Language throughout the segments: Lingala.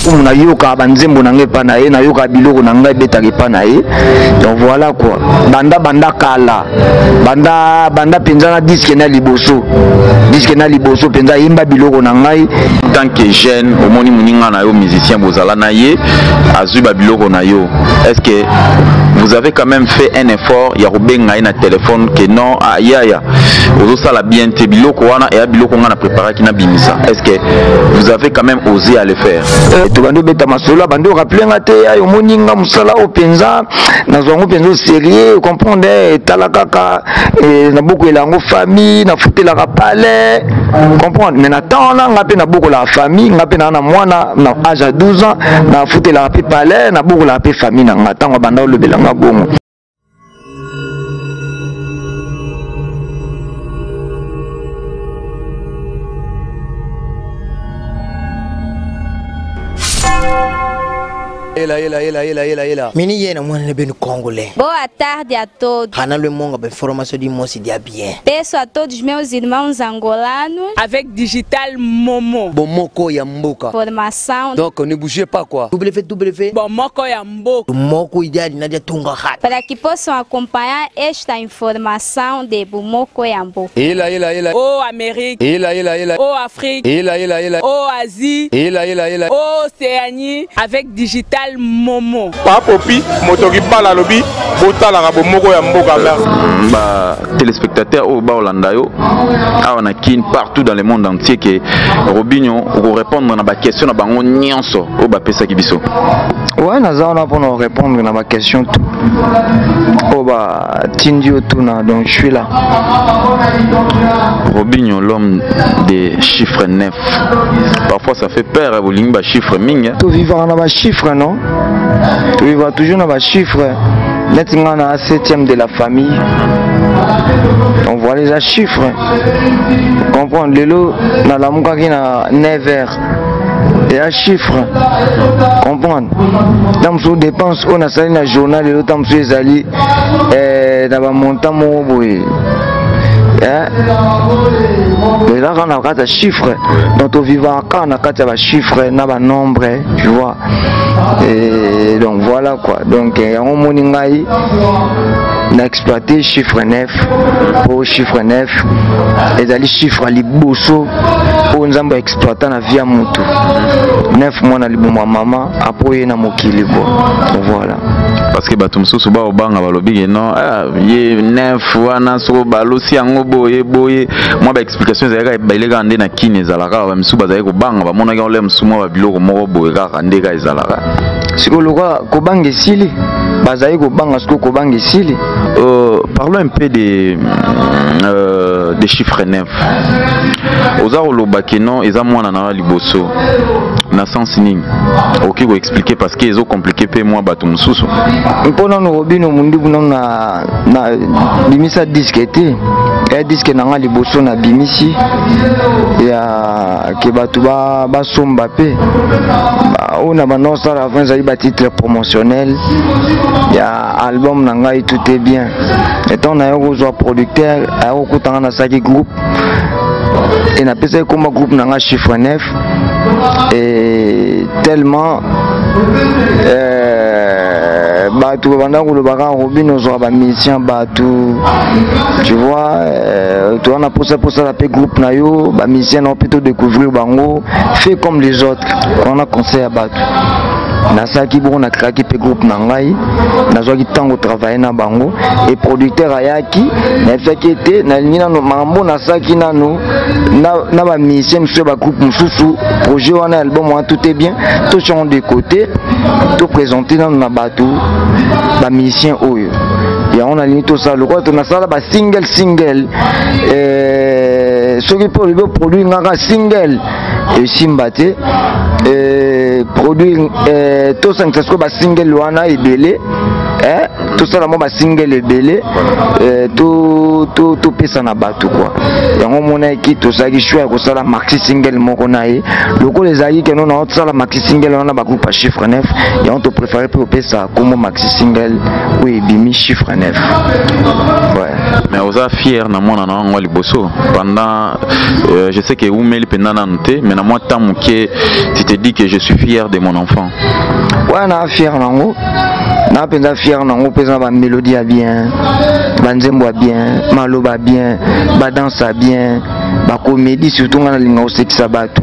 Mfumu nayokaka banzembo na ngai epa na ye, nayokaka biloko na ngai ebetaka epa na ye. Donc voilà quoi, banda banda kala, banda banda mpenza na diske na liboso, diske na liboso mpenza ayemba biloko na ngai. Tant que jeune, omoni moninga na yo musicien bozala na ye, azwi ba biloko na yo, est-ce que vous avez quand même fait un effort ya kobenga ye na téléphone que non, ah, yaya ozosala bien te, biloko wana eya biloko nga na préparaki na bimisa? Est-ce que vous avez quand même osé à le faire? Tobandi obeta masolo, abandi orappeler nga te, ayo omoni nga mosala oyo mpenza nazwa yango mpenza au sérieux, comprendre, etala kaka nabokolela yango famille, nafutelaka palais, comprendre. Mais na temps wana nga mpe nabokolaka famille, nga mpe naa na mwana na âge ya 12 ans, nafutelaka mpe palais, nabokolaka mpe famille na nga. Ntango abanda olobela nga bongo. Ela, ela, ela, ela, ela, ela. Mini yena mwana ne benu congolais. Boa tarde a todos. Hana le monga be formation di mosi dia bien. Peço a todos meus irmãos angolanos. Avec Digital Momo. Bomoko ya mboka. Formação. Donc ne bougez pas quoi. WW. Bomoko ya mboka. Moko ideal nadia tunga hat. Para que possam acompanhar esta informação de Bomoko ya mboka. Ela, ela, ela. Ô Amérique. Ela, ela, ela. Ô Afrique. Ela, ela, ela. Ô Asie. Ela, ela, ela. Ô Océanie. Avec Digital Momo. Papopi, moto kibala lobi, botalaka bomoko ya mboka, merci. Ba téléspectateurs oyo baolanda yo awa na Kin, partout dans le monde entier, ke Robinho okorépondre na baquestion na bango nyonso oyo bapesaki biso? Ouais, naza wana mpona korépondre na baquestion tout oyo batindi yo tuna, donc je suis là. Robinho, l'homme des chiffres 9, parfois ça fait peur, bolingi bachiffre mingi. Tovivaka na bachiffre, non, tovivaka toujours na bachiffre. Neti nga na septième de la famille, donc voilà eza chiffre, comprendre. Lelo nalamukaki na 9 heures, eya chiffre, comprendre. Ntango mosusu dépense oyo nasali na journal lelo, ntango mosusu ezali na bamontant moko boye, eza kaka na kati ya chiffre. Donc tovivaka kaka na kati ya bachiffre na banombre, tu vois. Et donc voilà quoi, donc yango omoni ngai na exploité chiffre 9, po chiffre 9 ezali chiffre ya liboso oyo Nzambe aexploita na vie ya motu, 9 mois na libumu ya mama apo ye na mokili bo, voilà. Parce que bato mosusu baobanga, balobi ke non, ah, ye 9 wana soko balosi yango boye boye, mwa baexplication ezalaki ebele kaka nde na Kini ezalaka. Bamisusu bazalaki kobanga, bamonaki ole mosusu mwa babiloko moko boye kaka nde kaka ezalaka. Sikoyo lokola kobanga esili, bazali kobanga, sikoyo kobanga esili. Parlons un peu de chiffre 9. Oza koloba ke non, eza mwana na yo liboso na sens nini? Okoki koexpliquer, parce que ezocompliquer mpe mwa bato mosusu. Mpo nano Robino Mundibu nano na bimisa disque te, ya disque na nga liboso na bimisi ya ke bato basomba mpe oyo na banda kosala avant ezali batitre promotionnel ya album na ngai Tout est bien. Etant naye kozwa producteur, aya kokutanga, nasalaki groupe e napesaki komba groupe na nga chiffre 9. Et tellement bato babanda koloba kaka Robino ozwaka bamusicien bato, tu vois, toza na posa posala mpe groupe na yo, bamusicien na yo mpe todécouvrir bango, fait comme les autres. Wana conseil ya bato. Nasalaki bongo, nakreaki mpe groupe na ngai, nazwaki ntango travaille na bango. E producteur ayaki, nayebisaki ete nalingi nano makambo nasalaki nano na bamusicien mosusu ya bagroupe mosusu, projet wana ya album wana Tout est bien, totiango de côté, toprésente nano na bato bamusicien oyo. Yango nalingi tosala lokola to nasala basingle single. Soki mpe olobi oproduire ngaka single, esimba te. Produire, tosangisa sikoyo basingle wana ebele. Tosala mwa basingle ebele, topesa na bato kua. Yango omonaki tosalaki choix ya kosala maxi single moko na ye. Lokola ezalaki keno na tosala maxi single wana, bagroupe ya Chiffre 9, yango topréféré mpe kopesa kombo maxi single oyo ebimi Chiffre 9, ouais. Mais oza fier na mwana na wango liboso pendant je sais que umeli mpenza nanu te, mais na mwa temps moke, tu te dis que je suis fier de mon enfant? Wana na fier nango, na mpenza fier nango mpenza. Bamélodie ya bien, banzembo ya bien, maloba bien, badanse ya bien, bacomédie surtout. Nga nalinga kosekisa bato,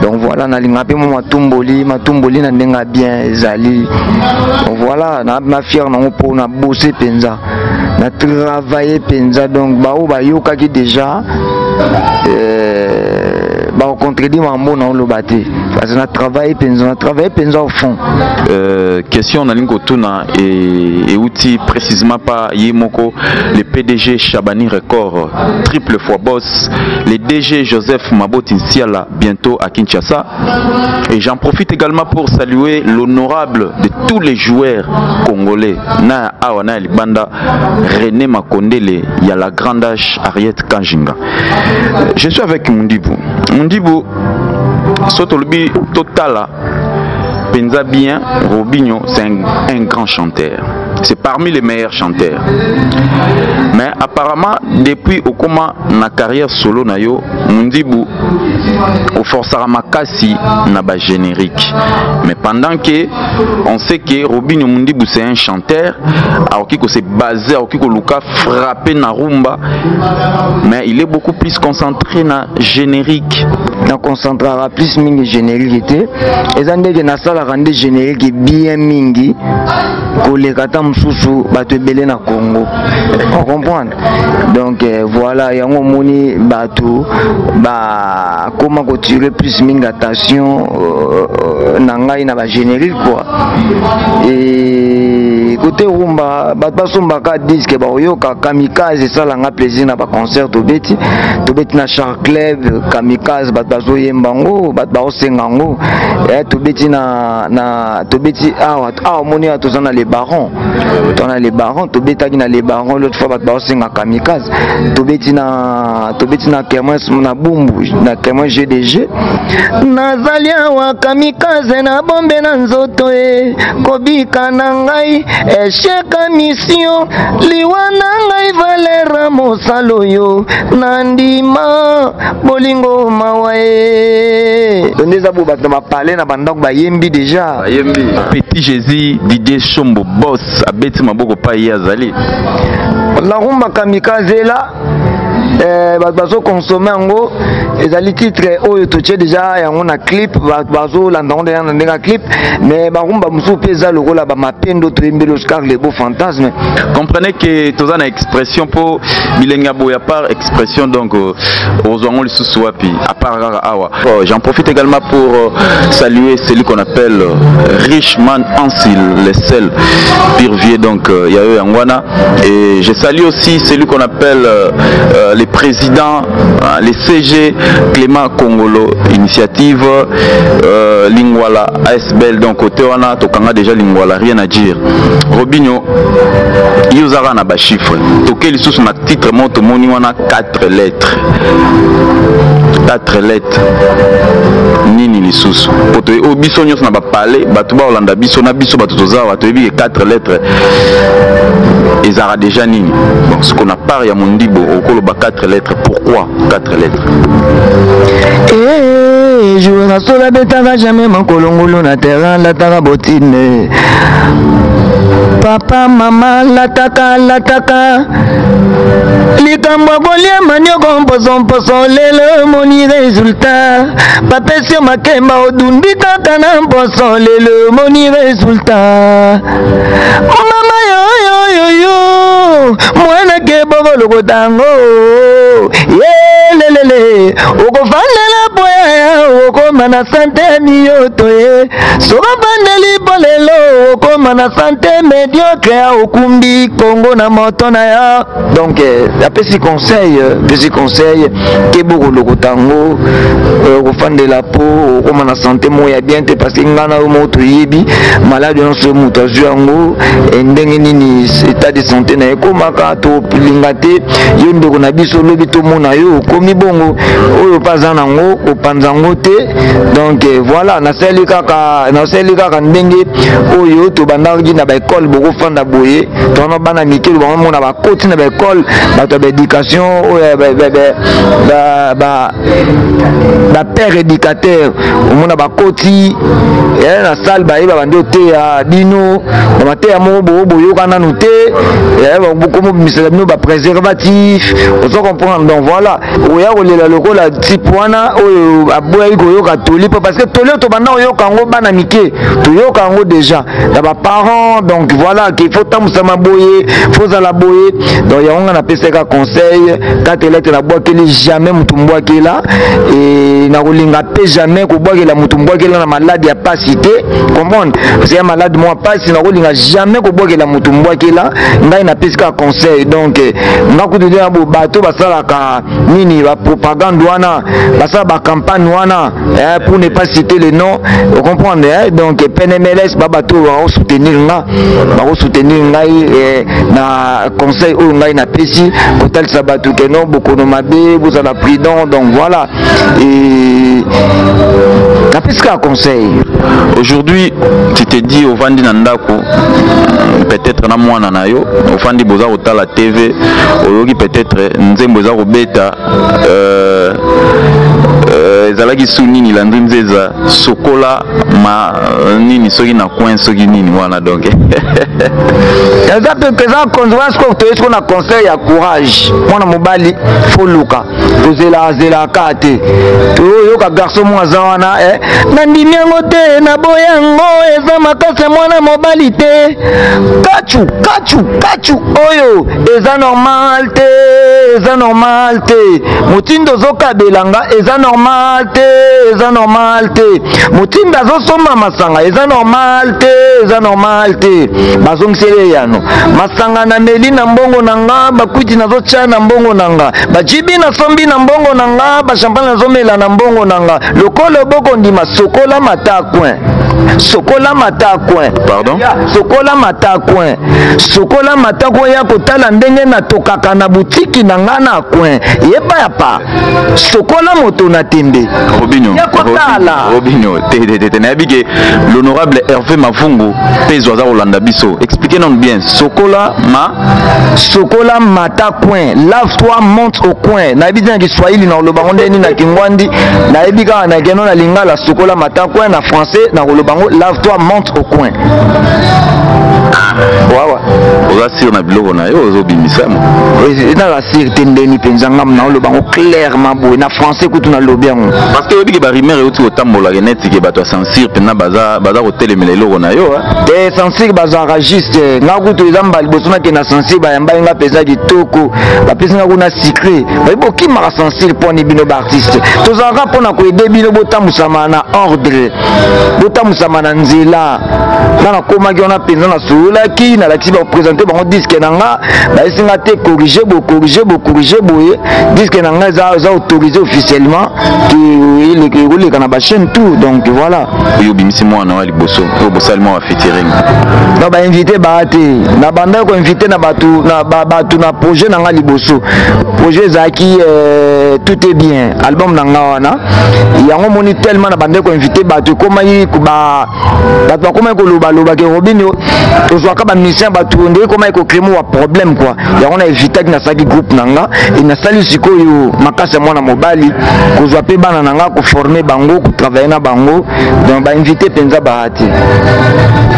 donc voilà, nalinga mpe mwa matumboli matumboli na ndenge ya bien ezali. Donc voilà, na fier nango mpo na bose mpenza, na travaille mpenza. Donc baoyo bayokaki déjà bakocontredire mambo na oloba te, parce que na travaille mpenza, na travaille mpenza au fond. Question nalingi kotuna euti précisément pa ye moko le PDG Chabani Record, triple fois boss, le DG Joseph Maboti Nsiala, bientôt à Kinshasa. Et j'en profite également pour saluer l'honorable de tous les joueurs congolais na awa na libanda, René Makondele ya la grande H, Ariette Kanjinga. Je suis avec Mundibu. Mundibu, sotolobi totala penza bien, Robinho, c'est un grand chanteur, c'est parmi les meilleurs chanteurs, mais apparemment depuis okoma na carrière solo na yo, Mundibu, oforçaka makasi na bagénérique. Mais pendant que on sait que Robinho Mundibu, c'est un chanteur, akoki kose baser, akoki koluka frapper na rumba, mais il est beaucoup plus concentré na générique. Na concentraka plus mingi générique te. Eza ndenge nasalaka nde générique bien mingi koleka ata mosusu bato ebele na Congo, ocomprendre? Donc voilà, yango omoni bato bakóma kotire plus mingi attention na ngai na bagénérique quoi. Et côté rumba, bato basombaka disque, bakoyoka Kamikaze. Esalanga plaisir na baconcert tobeti, tobeti na Char Club, Kamikaze, bato bazoyemba yango, bato baosenga yango. Tobeti na tobeti awa awa, omoni awa toza na Les Barons, toza na Les Barons, tobetaki na Les Barons l'autre fois, bato baosenga Kamikaze. Tobeti na Kermes, na Bumbu, na Kermes GDG. Nazali awa kamikaze na bombe na nzoto e kobika na ngai échec, mission liwa na ngai valera mosala oyo nandima bolingo mawa e. Nde eza bo bato na bapale na bandako bayembi déjà. Bayembi. Petit Jésus, Didier Chombo, boss, abeti maboko pa ye azali. La rumba Kamikaze la bato bazoconsommer yango. Ezali titre oyo totie déjà yango na clip, bato bazolanda yango déjà na ndenge ya clip. Mais barumba mosusu mpe eza lokola bamapendo toyembeli Oscar le Beau Fantasme. Comprenez que toza na expression mpo bilenge ya boye, à part expression, donc ozwa yango lisusu wapi à part kaka awa? Oh, j'en profite également pour saluer celui qu'on appelle Richman Ansil, le sel pire vieux, donc ya yo yango wana. Et je salue aussi celui qu'on appelle les présidents, les CG Clément Congolo initiative Lingwala ASBL. Donc côté wana tokanga déjà Lingwala, rien à dire. Robinho, yo ozaka na bachiffre. Toke lisusu na titre moko tomoni wana, 4 lettres, 4 lettres nini lisusu? Po oyo biso nyonso na bapale, bato baolanda biso na biso, bato toza awa, toyebi ke 4 lettres ezalaka déjà nini. Bon, siko na part ya Mondibo, okoloba 4 lettres, pourquoi 4 lettres? Joueur asolo abetaka jamais makolo ngulu na terrain. Lataka botine, papa mama, lataka lataka likambo ya kolia manioko mposomposo. Lelo omoni résultat, bapesi yo makemba, odundi kaka na mposo. Lelo omoni résultat, mama yoyoyoyo, mwana ke bokolokotango yelelele, okofandela po yaya. okoma na sante miyoto ye soki ofandeli mpo lelo okoma na sante mediocre okumbi kongo na moto na ya. Donc apesi conseil, apesi conseil ke bokolokota yango, kofandela mpo okoma na sante moko ya bien te, parce que ngai na yo moko toyebi malade nyonso moto azwi yango ndenge nini état de santé na ye ekomaka. Tolinga te yo ndeko na biso lobi tomona yo okomi bongo, oyo mpe aza nango kopanza yango te. Donc voilà, nasali kaka ndenge oyo tobandaki na baekole, bokofanda boye, towana bana mike bango mona bakoti na baekole, bato ya baéducation oyo bapère éducateur, omona bakoti na salle, bayeba bandi oteya bino bamateya moko boyo boyoka nanu te, bokomobimisela bino bapréservatif, ozo comprendre? Donc voilà, oya kolela lokola type wana oyo aboyaki koyoka toli, mpo parce que toli oyo tobanda koyoka yango bana mike, toyoka yango déjà na baparents. Donc voilà, qu'il faut tambusama boye, faut ozala boye. Donc yango nga napesaka conseil katela ete nabwakeli jamais motu mbwakela, e nakolinga mpe jamais kobwakela motu mbwakela na maladi ya pasi te, comprendre? Parce que ya maladi mwa pasi, nakolinga jamais kobwakela motu mbwakela. Ngai napesi kaka conseil. Donc nga kutu te na bo bato basalaka nini, bapropagande wana, basala bacampagne wana, pour ne pas citer le nom, comprendre, eh? Donc PNMLS, babato oyo bakosoutenir nga, bakosoutenir ngai na conseil oyo ngai napesi, kotalisa bato ke non, bokono mabe, bozala prudent. Donc voilà, et napesi kaka conseil. Aujourd'hui, tu te dis, ovandi na ndako, peut-être na mwana na yo, ofandi, boza kotala TV, oyoki peut-être nzembo eza kobeta, ezalaki su nini, Landry Nzeza, sokola ma nini, soki na coin, soki nini wana, donc Eza mpe eza conséquence ko toyesi ko na conseil ya courage. Mwana mobali foluka tozelaka te, toyoka garçon moko aza wana, nandimi yango te, naboya yango, eza makasi ya mwana mobali te, kachu kachu kachu, oyo eza normal te, eza normal te, motindo ozokabelanga eza normal te, eza normal te, motindo azosomba masanga eza normal te, eza normal te. Bazongiseli eyano: masanga nameli na mbongo na nga, bakwiti nazotya na mbongo na nga, bajibi nasombi na mbongo na nga, bachampagne nazomela na mbongo na nga. Lokolo bokondima, sokola mata coin, sokola mata coin. Pardon? Sokola mata coin, sokola mata coin, ya kotala ndenge natokaka na butiki na nga na coin, yeba ya pa sokola moto na tembe. Robinho. Ya kotala. Robinho, te te te te, nayebi ke l'honorable Hervé Mavungu mpe aza kolanda biso. Expliquez nanu bien, sokola ma Sokola mata coin, lave toi, monte au coin. Nayebi te na Kiswahili na koloba ngo ndeni, na Kingwandi nayebi kaka na keno na Lingala sokola mata coin, na français na koloba ngo lave toi, monte au coin, wawa. Oza sûr na biloko na yo ozobimisa mo? Naza sûr te ndeni mpenza, ngam naoloba ngo clairement boye, na français kutu nalobi yango. Parce que oyebi ke barumeur euti kotambolaka neti ke bato ya censure mpena baza kotelemela eloko na yo. Te, censure bazalaka juste. Nga kutu eza mbala liboso nakende na censure, bayambai nga mpenza kitoko, bapesi nga kuna secret. Bayebi bokimaka censure mponi bino baartiste, tozalaka mpona koaider bino botambusama na ordre, botambusama na nzela. Nga nakomaki wana mpenza, nasololaki, nalakisi, baprésente bango disque na nga, bayesi nga te corrige boye, corrige boye, corrige boye. Disque na nga eza autorisé officiellement, ekoleka na bachaîne tout. Donc voilà. Oyo obimisi mwana wa liboso oyo bosali mwa bafeaturing? Na bainvité baa te, na bandaki koinvite na bato na bato na projet na nga liboso. Projet ezalaki Tout est bien, album na nga wana. Yango moni tellement na bandaki koinvite bato, ekomaki bato bakomaki kolobaloba ke Robinho tozwaka bamusicien bato ndenge, ekomaki kocréer mwa problème quoi. Yango na évitaki, nasalaki groupe na nga e nasali sikoyo makasi ya mwana mobali, kozwa mpe bana na nga, koforme bango, kotravaille na bango. Donc bainvité mpenza baa te.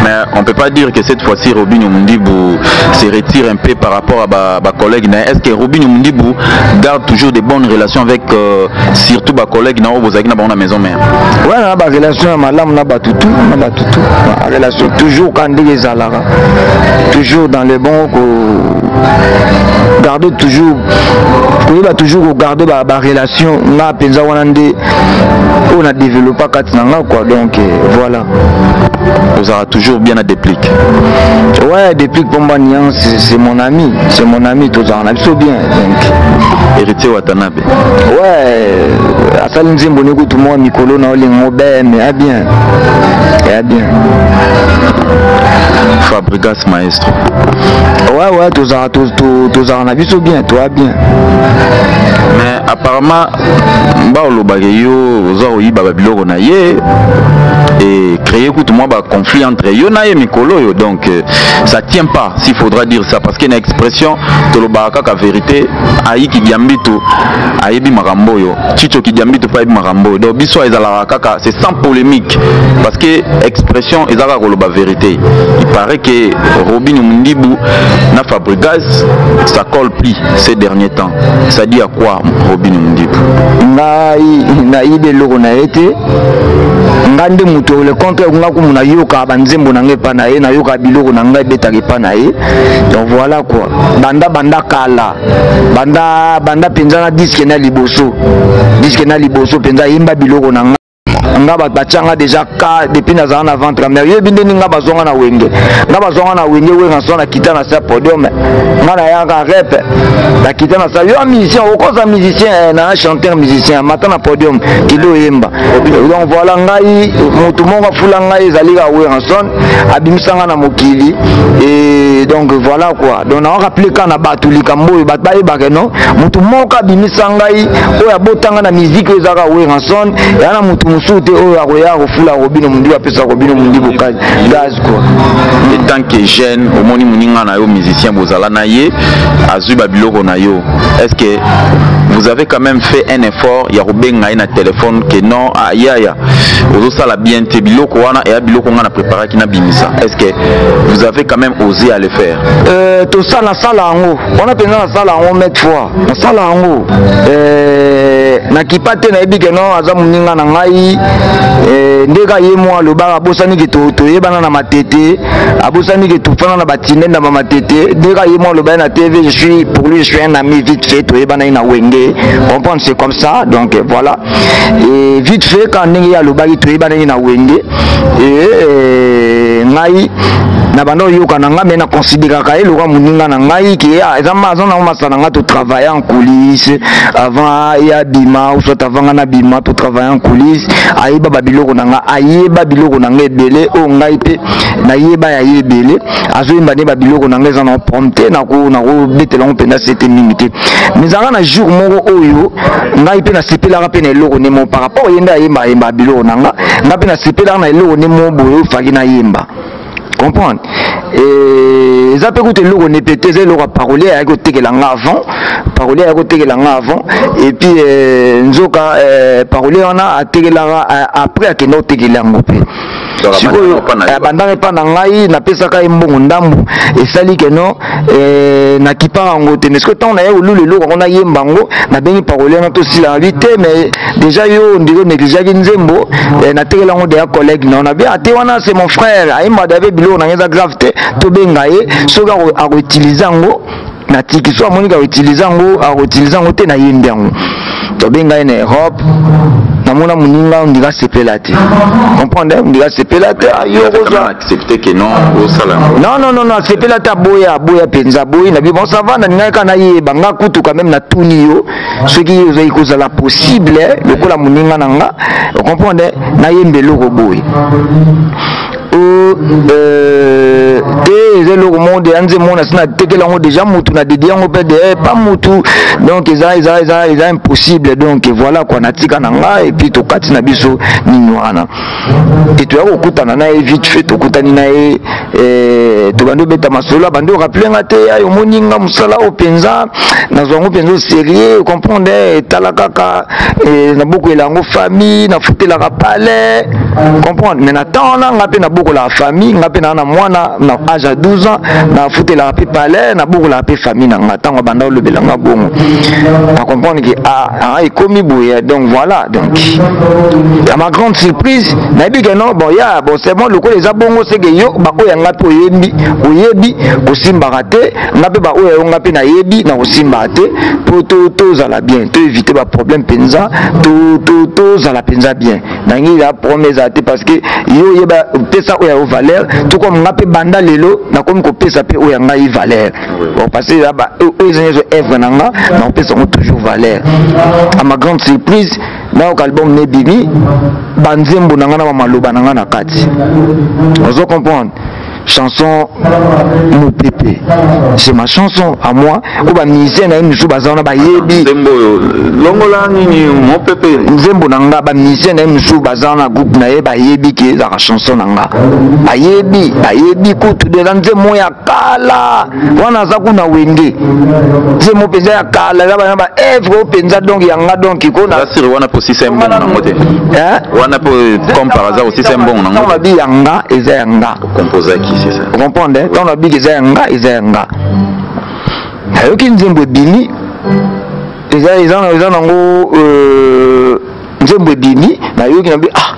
Mais on peut pas dire que cette fois-ci Robinho Mundibu se retire un peu par rapport à ba, ba collègue. Est-ce que Robinho Mundibu garde toujours de bonnes relations avec surtout ba collègue na bozaki na bango na maison mère? Ouais, na ba relation ya malamu na bato tout, na bato tout. Ba relation toujours ka ndenge ezalaka, toujours dans le bon, ko garder toujours, koyeba toujours kogarde ba relation nga. mpenza wana nde oyo na développa kati na nga quoi. Donc voilà. Ozalaka toujours bien na Déplique? Ouais, Déplique Pomba Nian, c'est mon ami, c'est mon ami, tozalaka na biso bien. Donc Héritier Watanabe? Ouais, asali nzembo ne kutu mwa mikolo na olingo be, mais ya bien, ya bien. Fabrigas Maestro? Ouais, tozalaka na biso bien, toya bien. Mais apparemment baolobaka yo oza koyiba babiloko na ye et créer kutu mwa baconflit entre yo na ye mikolo oyo. Donc ça tient pas, s'il faudra dire ça, parce que na expression tolobaka kaka vérité. Ayiki Diambitu ayebi makambo oyo, Chicho Kidiambitu mpe ayebi makambo oyo. Donc biso ezalaka kaka, c'est sans polémique, parce que expression eza kaka koloba vérité. Il paraît que Robin Mundibu na Fabrigas, ça colle plus ces derniers temps. Ça dit à quoi, Robin Mundibu? Ngai nayibi eloko na ye te. Nga nde moto, le contraire, nga kumu nayokaka banzembo na ngai epa na ye, nayokaka biloko na ngai ebetaka epa na ye. Donc voilà quoi, banda banda kala, banda banda mpenza na disque na liboso, disque na liboso mpenza ayemba biloko na nga. Nga bato batianga déjà ka depuis nazala na ventre ya mère. Yoyebi ndeni nga bazwanga na Wenge, nga bazwanga na Wenge, Wenga so nakita na sa podium, nga nayaka rep, nakita na sa yo musicien, okoza musicien na chanteur musicien, mata na podium kili oyemba. Donc voilà, ngai motu moko afula ngai ezali kaka Werrason, abimisa nga na mokili. Et donc voilà quoi, donc naorappeler kaka na bato likambo oyo, bato bayebaka no motu moko abimisa ngai, oyo abotanga na musique oyo, ezaka Werrason. Eya na motu mosusu te oyo akoya kofula Robino Mundibu, apesa Robino Mundibu gaz quoi. En tant que jeune, omoni moninga na yo musicien, bozala na ye, azwi babiloko na yo, est ce que vous avez quand même fait un effort ya kobenga ye na téléphone que non, ah, yaya, ozosala bien te, biloko wana eya biloko nga na préparaki nabimisa? Est ce que vous avez quand même osé à le faire? Tosala, nasala yango wana mpenza, nasala yango maintes fois, nasala yango. Nakipa te, nayebi ke non, aza moninga na ngai. Ndeka ye mwa alobaka, abosani ke toyebana na Matete, abosani ke tofanda na batinde na bamatete. Ndeka ye mwa aloba ye na TV, je suis pour lui, je suis un ami vite fait, toyebana ye na Wenge, comprendre, c'est comme ça. Donc voilà, et vite fait quand ndenge ye alobaki toyebana ye na Wenge, et ngai na banda oyoka na ngai, me naconsidéraka ye lokwa moninga na ngai ke eza aza nango masala na ngai. Totravaille en coulisse avant ye abima ou soit avant ngai nabima, totravaille en coulisse. Ayeba babiloko na ngai, ayeba biloko na ngai ebele oyo ngai mpe nayeba ya ye ebele. Azoyemba nde babiloko na ngai, eza na problème te, nakobetela yango mpenza sete mingi te. Mais ezalaka na jour moko oyo ngai mpe nasepelaka mpe na eloko nde mo par rapport ye nde ayemba, ayemba biloko na nga, ngai mpe nasepelaka na eloko nde mo boye oyo faki nayemba, comprendre. Eza mpe kuta eloko nepe te, eza eloko ya parolier ayaki kotekela nga avant, parolier ayaki kotekela nga avant. Et puis nzoka parolier wana atekelaka, après akenda kotekela yango mpe. Sikoyo abandaka epa na ngai, napesaka ye mbongo ndambu, esali ke no nakipaka yango te. Mais soki ntango naye kolula eloko yango, nayemba yango, nabengi parolier wana, tosila na bi te. Mais déjà yo ondire négligeaki nzembo, natekela yango deya collègue na nabi ate wana, c'est mon frère, ayemba dabe biloko na ngai, eza grave te, tobenga ye soki akoutiliser yango. Natiki so amoniki akoutiliser yango, akoutiliser yango te, nayembi yango. Tobenga ye na Europe, namona moninga ondika asepela te, comprendre, ondika asepela te. Accepter que non, osala yango? Non, non, non, non, asepela te, aboya, aboya mpenza, aboyi. Na bi bon, ça va, nalingaki kaka nayeba. Nga kutu quand même natuni yo soki ozali kozala possible lokola moninga na nga, comprendre, nayemba eloko boye te. Eza eloko moko deya nzembo na si natekela yango déjà mutu na dédie yango mpe de pas mutu, donc eza impossible. Donc voilà quoi, natika na nga et puis tokati na biso nini wana e toya kokutana na ye vite fait. Tokutani na ye, tobandi obeta masolo, abandi orappeler nga te: ayo omoni nga mosala oyo mpenza nazwa yango mpenza au sérieux, comprendre, etala kaka nabokoyela yango famille, nafutelaka palais, comprendre. Mais na temps wana nga mpe nabokola. Nabokolaka famille nga mpe naa na mwana na age ya 12 ans, nafutelaka mpe palais, nabokolaka mpe famille na nga. Ntango abanda olobela nga bongo, na comprendre ke ah, ah, ekomi boye. Donc voilà, donc à ma grande surprise, nayebi ke non, bon ya bon, c'est bon, lokola eza bongo, seke yo baoyo ya nga mpe oyebi, oyebi kosimbaka te, nga mpe baoyo ya yo nga mpe nayebi na kosimbaka te, mpo tozala bien, to éviter baproblème mpenza, tozala mpenza bien. Nangi ya problème ezala te, parce que yo oyeba pesa oyo ya yo valeur, to comme nga mpe banda lelo nakomi kopesa mpe oyo ya ngai valeur. Bon, parce que oyo eza nyonso œuvre na nga, nakopesa yango toujours valeur. À ma grande surprise, nayoka album nebimi, banzembo na nga na bamaloba na nga na kati. Ozo comprendre? Chanson Mopepe, c'est ma chanson à moi, oyo bamusicien na ye mosusu baza wana bayebi. Nzembo oyo longola nini, Mopepe? Nzembo na nga, bamusicien na ye mosusu baza wana, groupe na ye, bayebi ke ezalaka chanson na nga. Bayebi, bayebi kutu eza nzembo ya kala wana, aza kuna Wenge, nzembo mpenza ya kala, eza bana ba œuvre oyo mpenza, donc ya nga, donc kona Siri wana mpo osisa mbongo nango te? Wana mpo comme par hasard osisa mbongo nango? Ntango nabi ya nga, eza ya nga. Composaki, c'est ça. Comprendre, ntango nabiki eza ya nga, eza ya nga. Nayoki nzembo ebimi, eza nango nzembo ebimi, nayoki, nabi ah,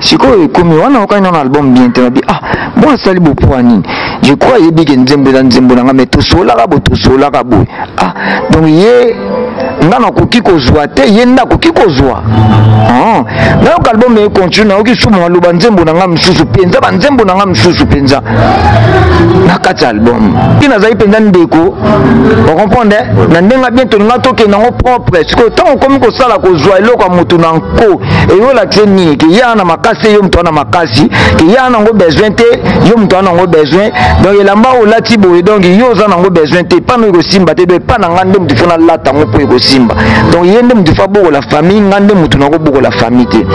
sikoyo ekomi wana, okani nano album bien te. Nabi ah bon, asali bopoa nini? Je crois ayebi ke nzembo eza nzembo na nga, mais tosolaka boye, tosolaka boye. Ah, donc ye nga nakoki kozwa te, ye nde akoki kozwa. Ah, nayoka album econtinue, nayoki sumu maloba nzembo na nga mosusu mpenza, banzembo na nga mosusu mpenza na kati ya album. Mpe nazali mpenza ndeko, ocomprendre na ndenge bien, tolinga tokende yango propre. Sikoyo ntango okomi kosala kozwa eloko ya motu na nko, eyolakise nini? Ke ya na makasi, yo moto wana makasi, ke ya nango besoin te, yo moto wana nango besoin. Donc elamba olati boye, donc yo oza nango besoin te, epana ekosimba te. Donc epa na nga nde motu fo nalata yango mpo ekosimba. Donc ye nde motu fo abokola famille, nga nde motu nakobokola famille te.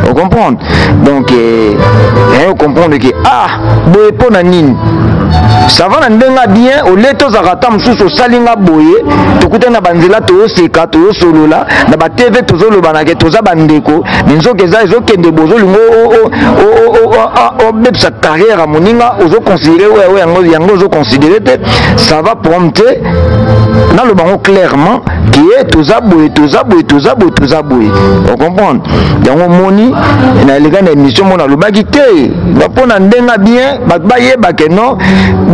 Ocomprendre? Donc eh, ocomprendre ke ah, boye mpo na nini? Ça va na ndenge bien, olie tozalaka ata mosusu osali nga boye, tokutani na banzela, toyoseka, toyosolola na batv, tozolobanake toza bandeko, me nzoka eza ezokende boye, ozolinga obebisa carrière ya moninga, ozoconsidere oyo yango, yango ozoconsidere te. Ça va, problème te, naloba yango clairement ke toza boye, toza boye, toza boye, toza boye. Ocomprendre yango? Omoni, naleka na émission mo, nalobaki te mpo na ndenge bien, bato bayeba ke non,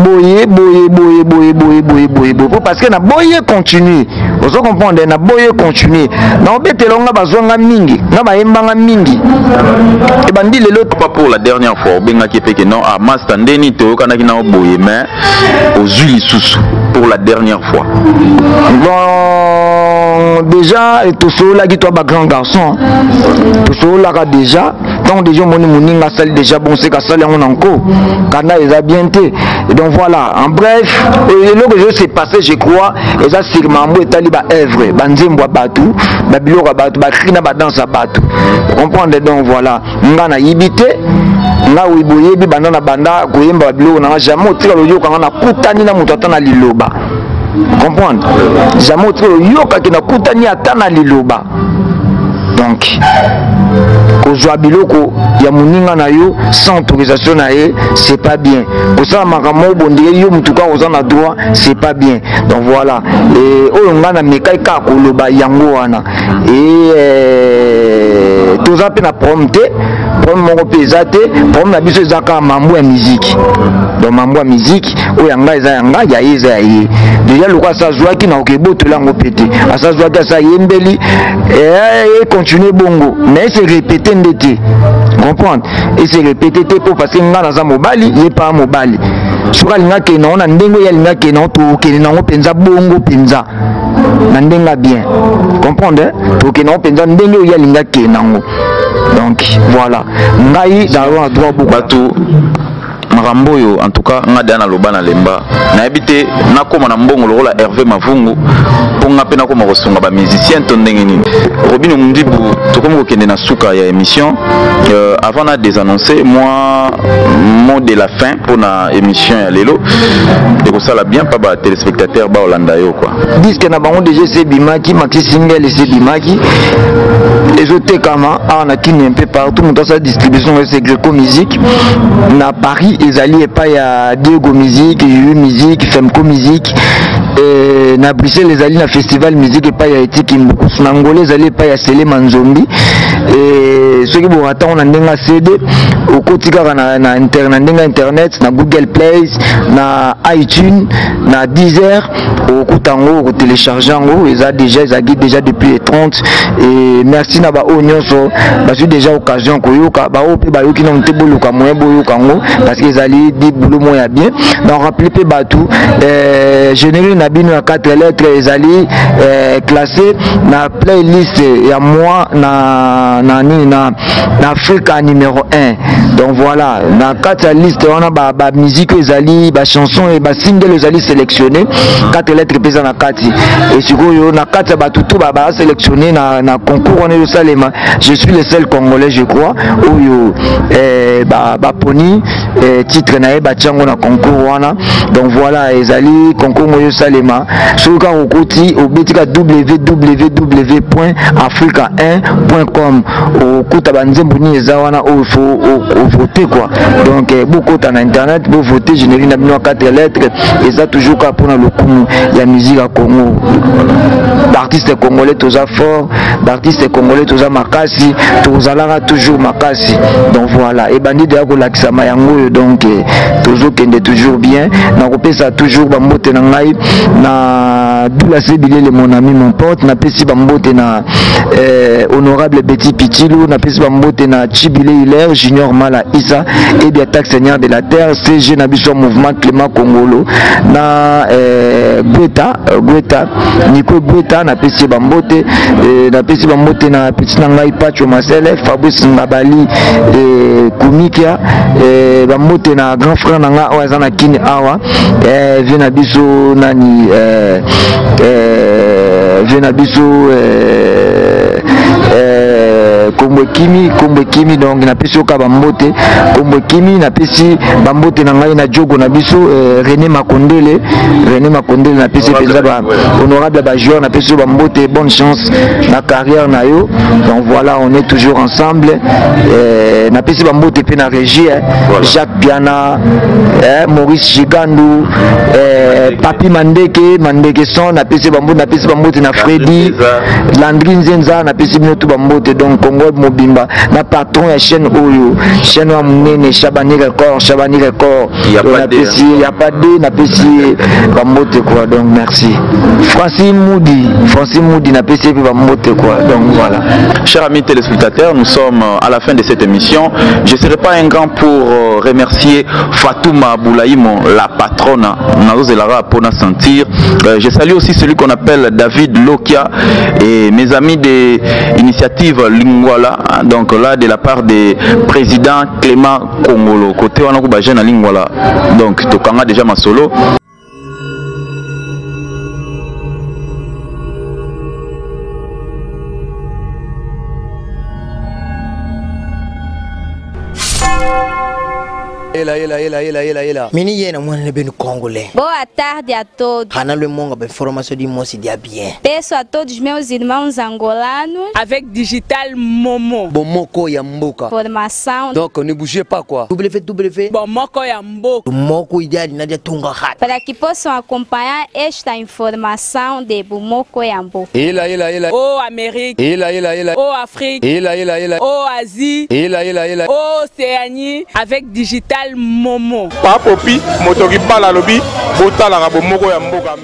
boye boye boye boye boye boye boye boye, po parce que na boye continue. Ozo comprendre? Na boye continue, na obetela nga, bazwanga mingi, nga bayembanga mingi, ebandi lelo. Pas pour la dernière fois obengaki mpe ke non, ah master, ndeni toyokanaki na boye, mais ozwi lisusu pour la dernière fois? Bon, déjà tosololaki, to bagrand garçon, tosololaka déjà. Donc déjà omoni moninga asali déjà, bon, seka asali yango na nko, kanda eza bien te. Donc voilà, en bref, eloko ezo se passé, je crois eza sur mambo etali baœuvre, banzembo ya bato, babiloko ya bato, bacri na badanse ya bato, comprendre? Donc voilà, nga nayibi te. Nga oyi boyebi banda na banda koyemba babiloko na nga, jamais otikala oyoka nga nakutani na moto ata na liloba. Comprendre? Jamais otikala oyokaki nakutani ata na liloba. Donc kozwa biloko ya moninga na yo sans autorisation na ye, c'est pas bien. Kosala makambo moko bondire yo motu kaka oza na droit, c'est pas bien. Donc voilà, oyo ngai namekai kaka koloba yango wana. E toza mpe na problème te, problème moko mpe eza te. Problème na biso eza kaka mambo ya miziki. Donc mambo ya miziki, oyo ya ngai eza ya ngai, ya ye eza ya ye. Déjà lokola asa azwaki, na okebotola yango mpe te. Asa azwaki, asa ayembeli, econtinue bongo, mais ese répété nde te. Comprendre? Ese répété te, mpo parce que ngai naza mobali, ye pa mobali. Soki alingi akende nango na ndenge oyo alingi akende nango, tokende nango mpenza bongo mpenza na ndenge ya bien. Comprendre? Tokende nango mpenza ndenge oyo alingi akende nango. Donc voilà, ngai naza na droit boko. Bato. Makambo oyo en tout cas nga deya naloba na lemba nayebi te nakóma na mbongo lokola Hervé Mavungu mpo nga mpe nakóma kosunga bamusicien to ndenge nini. Robino Mundibu, tokomi kokende na suka ya émission. Avant na désannoncer moi mot de la fin mpona émission ya lelo, ekosala bien mpa batéléspectateur baolanda yo quoi. Disque na bango déjà esi ebimaki, maxi single esi ebimaki, ezotekama awa na Kini un peu partout. Moto asala distribution ese Greco Musique na Paris, ezali epai ya Diego Musique, Yu Musique, Femco Musique. Na Bruxelles ezali na Festival Musique epai ya Etiki Mbukusu. Na Angola ezali epai ya Selema Nzombi. Soki borata ngo na ndenge ya CD, okoti kaka na ndenge ya internet, na Google Play, na iTunes, na Deezer, okokuta yango, okotélécharge yango. Eza déjà, ezalaki déjà depuis le 30. Et merci na baoyo nyonso bazwi déjà occasion koyoka. Baoyo mpe bayoki nano te, boluka moyen boyoka yango parce que ezali di boulot moko ya bien. Donc rappele mpe bato, générique na bino ya 4 lettres ezali classé na playlist ya moi na nini na Afrika numéro 1. Donc voilà, na kati ya liste wana, bamusique oyo ezali, bachanson e basingle ezali sélectionné, 4 lettres mpe eza na kati. E sikoyo na kati ya bato to basélectionné na concours wana ezosalema, je suis le seul Congolais, je crois, oyo baponi titre na ye, batia yango na concours wana. Donc voilà, ezali concours oyo ezosalema. Soki kaka okoti, obeti ka www.africa1.com, okuta banzembo nini eza wana oyo faut ovote quoi. Donc bokota na internet, bovote générique na bino ya 4 lettres. Eza toujours kaka mpona lokumu ya musique ya Congo. Baartiste congolais toza fort, baartiste congolais toza makasi, tozalaka toujours makasi. Donc voilà, ebandi deya kolakisama yango oyo. Donc tozokende toujours bien. Nakopesa toujours bambote na ngai na Dula Sebilele, mon ami, mon pote. Napesi bambote na honorable Betty Pitilu, napesi bambote na Chibile Hilaire Junior, Mala Isa Ebiatak, seigneur de la terre, CG na biso ya mouvement, Clément Kongolo, na Gweta, Gweta Niko Gweta, napesi ye bambote. Napesi bambote na petit na ngai Pacho Masele, Fabrice Ngabali, Kumikia. Bambote na grand frère na ngai oyo aza na Kini awa, vie na biso nani, vie na biso, Kombo Ekimi, Kombo Ekimi. Donc napesi yoka bambote, Kombo Ekimi. Napesi bambote na ngai na jogo na biso, René Makondele, René Makondele. Napesi mpenza ba honorable ya bajoueur, napesi yo bambote, bonne chance na carrière na yo. Donc voilà, on est toujours ensemble. Napesi bambote mpe na régie, eh. Jacques Piana, Maurice Gigandu, Papi Mandeke, Mandeke son, napesi bambote. Napesi bambote na Freddy Landry Nzenza. Napesi bino tu bambote. Donc Congo mobimba, na patron ya chaîne oyo, chaîne ya monene, Chabani Record, Chabani Record, napesi ya pas de, napesi bambote quoi. Donc merci Francis Moudi, Francis Moudi, napesi mpe bambote quoi. Donc voilà. Chers amis téléspectateurs, nous sommes à la fin de cette émission. Je ne serai pas un grand pour remercier Fatouma Boulaïmo, la patronne, Nazozelara Pona Sentir. Je salue aussi celui qu'on appelle David Lokia et mes amis de Initiative Lingwala, hein, donc là de la part des présidents Clément Kongolo. Côté wana ba jeune Lingwala. Donc tokanga déjà ma solo. Ela, ela, ela, ela, ela, ela. Mini yena mwana benu congolais. Boa tarde a todos. Hana le monga ba information di mosi dia bien. Peço a todos meus irmãos angolanos. Avec Digital Momo. Bomoko ya mboka. Formação. Donc ne bougez pas quoi. WW. Bomoko ya mboka. Moko ideal nadia tunga hat. Para que possam acompanhar esta informação de Bomoko ya mboka. Ela, ela, ela. O Amérique. Ela, ela, ela. O Afrique. Ela, ela, ela. O Asie. Ela, ela, ela. O Océanie. Avec Digital Momo. Papopi moto kibala alobi botalaka bomoko ya mboka.